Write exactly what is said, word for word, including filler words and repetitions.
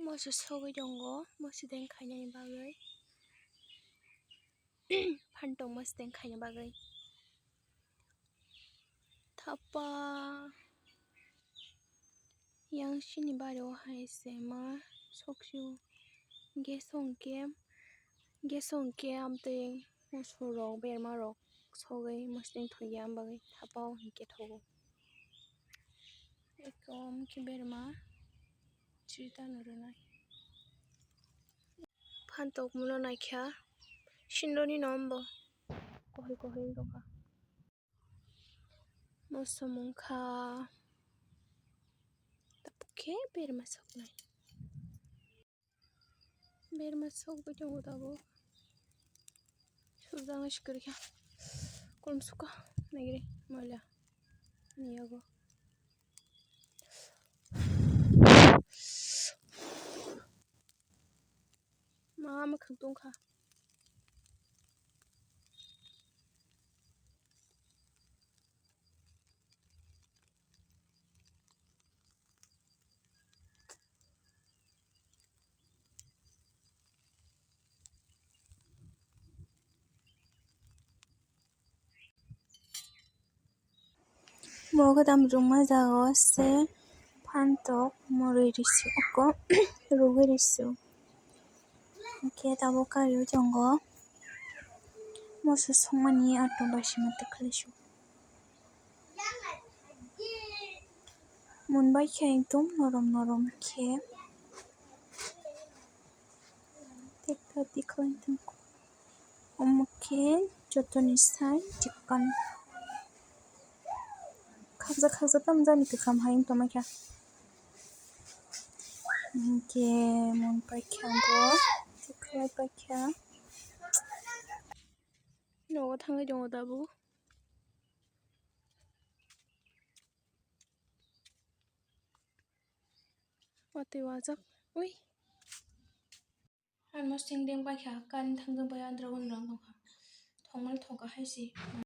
Moso sogwi tongo, moso deng khainani bagwi. Phantok moso deng khaina bagwi. Thapa. Yang sini bari o hai se ma soksio. Gas hwnkhe, gas hwnkhe amtwi musurok, bermarok sogwi mwsling thokya, am bagwi thapa o hinkhe thogo. Ekom khe berma chita nw rwnai. Phantok muno naikha sindoni no ambo. Kohoi kohoi wngtongkha. Mosom wngkha. Tabuk khe berma soknai. Berma sokbai tongo tabuk. Sujagwi se kwrwikha. Kolom sukha naigri moila ni yago. Ma mwkhang tongkha. Bo khe tamo chwngma jaga o se phantok, moroi risi oko rugwi risi o. Hwnkhe tabuk kariui tongo moso songmani atom bai sima twi khlai su. Mun bai khe ekdom norom norom khe. Tekta tikhlai tongkho. Omo khe jotoni sai chicken. Khakjak khakjak tamo jani kwkham hai wng tongma khe. Hinkhe mun paikha bo, tikhlai paikha. Nogo thangwi tongo tabuk. Watwi wajak. Ui. Almost singdeng paikha, current thangjak bai andra undra wng tongkha. Thongmani thongkha hai se.